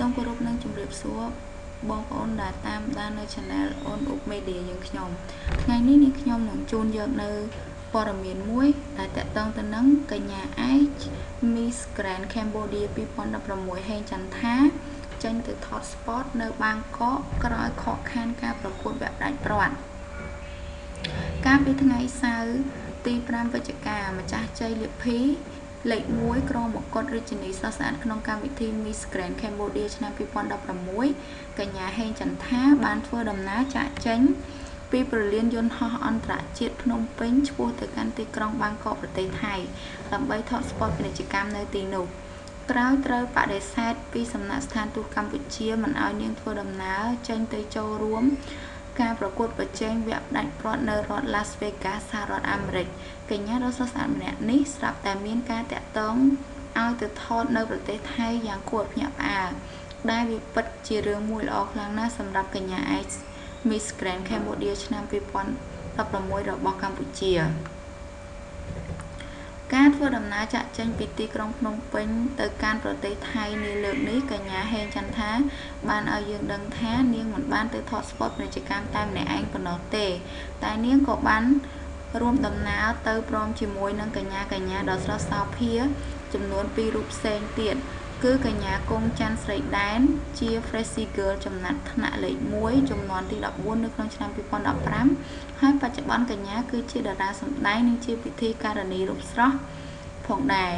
សូមគោរពនិងជម្រាបសួរបងប្អូនដែលតាមដាននៅ Channel អូនអ៊ុប Media យើងខ្ញុំថ្ងៃនេះនាងខ្ញុំនឹងជូនយកនៅព័ត៌មានមួយដែលទាក់ទងទៅនឹងកញ្ញាឯក Miss Grand Cambodia 2016ហេងចន្ទថាចេញទៅថត spot នៅបាងកកក្រោយខកខានការប្រកួតវគ្គផ្ដាច់ព្រ័ត្រកាលពីថ្ងៃសៅរ៍ទី5វិច្ឆិកាម្ចាស់ជ័យលាភីលេខ1ក្រុងមកុដរាជិនីស្រស់ស្អាតក្នុងកម្មវិធី Miss Grand Cambodia ឆ្នាំ2016កញ្ញាហេងចន្ទថាបានធ្វើដំណើរចាកចេញពីព្រលានយន្តហោះអន្តរជាតិភ្នំពេញឆ្ពោះទៅកាន់ទីក្រុងបាងកកប្រទេសថៃដើម្បីថតស្ពតពាណិជ្ជកម្មនៅទីនោះក្រោយត្រូវបដិសេធពីសំណាក់ស្ថានទូតកម្ពុជាមិនឲ្យនាងធ្វើដំណើរចេញទៅចូលរួមការប្រកួតប្រជែងវគ្គផ្ដាច់ព្រ័ត្រនៅរដ្ឋ Las Vegas សហរដ្ឋអាមេរិកកញ្ញាដ៏ស្រស់ស្អាតម្នាក់នេះស្រាប់តែមានការទាក់ទងឲ្យទៅថតនៅប្រទេសថៃយ៉ាងគួរឲ្យភ្ញាក់ផ្អើលដែលវាពិតជារឿងមួយល្អខ្លាំងណាស់សម្រាប់កញ្ញាឯក Miss Grand Cambodia ឆ្នាំ2016របស់កម្ពុជាការធ្វើដំណើរចាកចេញពីទីក្រុងភ្នំពេញទៅកាន់ប្រទេសថៃនាលើកនេះកញ្ញាហេងចន្ទថាបានឲ្យយើងដឹងថានាងមិនបានទៅថតស្ពតពាណិជ្ជកម្មតែម្នាក់ឯងប៉ុណ្ណោះទេតែនាងក៏បានរួមដំណើរទៅព្រមជាមួយនឹងកញ្ញាដ៏ស្រស់សោភាចំនួន2រូបផ្សេងទៀតគឺកញ្ញាគង់ច័ន្ទស្រីដែនជា Freshie Girl ចំណាត់ថ្នាក់លេខ1ជំនាន់ទី14នៅក្នុងឆ្នាំ2015ហើយបច្ចុប្បន្នកញ្ញាគឺជាតារាសម្ដែងនិងជាពិធីការិនីរូបស្រស់ផងដែរ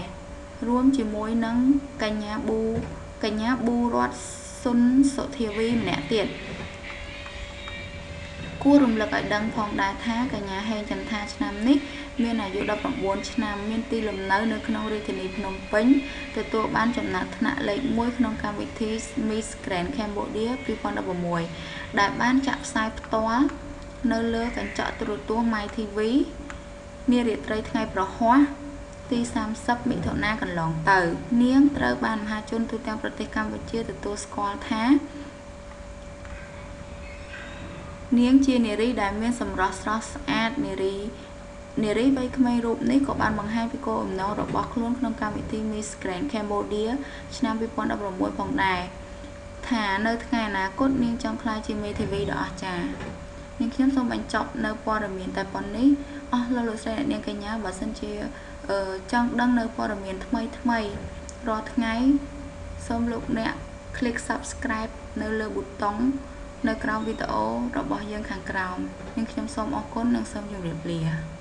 រួមជាមួយនឹងកញ្ញាប៊ូរតស៊ុនសុធាវីម្នាក់ទៀតគួររំលឹកឲ្យដឹងផងដែរថាកញ្ញាហេងចន្ទថាឆ្នាំនេះមានអាយុ19ឆ្នាំមានទីលំនៅនៅក្នុងរាជធានីភ្នំពេញទទួលបានចំណាត់ថ្នាក់លេខ1ក្នុងកម្មវិធី Miss Grand Cambodia 2016ដែលបានចាក់ផ្សាយផ្ទាល់នៅលើកញ្ចក់ទូរទស្សន៍ My TV នារាត្រីថ្ងៃព្រហស្បតិ៍ទី30មិថុនាកន្លងទៅនាងត្រូវបានមហាជនទូទាំងប្រទេសកម្ពុជាទទួលស្គាល់ថានាងជានារីដែលមានសម្រស់ស្រស់ស្អាតនារីវ័យក្មេងរូបនេះក៏បានបង្ហាញពីគោលបំណងរបស់ខ្លួនក្នុងកម្មវិធី Miss Grand Cambodia ឆ្នាំ2016ផងដែរថានៅថ្ងៃអនាគតនាងចង់ក្លាយជាមេធាវីដ៏អស្ចារ្យនាងខ្ញុំសូមបញ្ចប់នៅព័ត៌មានតែប៉ុណ្នេះអស់លោកលោកស្រីអ្នកនាងកញ្ញាបើសិនជាចង់ដឹងនៅព័ត៌មានថ្មីថ្មីរាល់ថ្ងៃសូមលោកអ្នក click subscribe នៅលើប៊ូតុងនៅក្រោមវីដេអូរបស់យើងខាងក្រោមនាងខ្ញុំសូមអរគុណនិងសូមជម្រាបលា។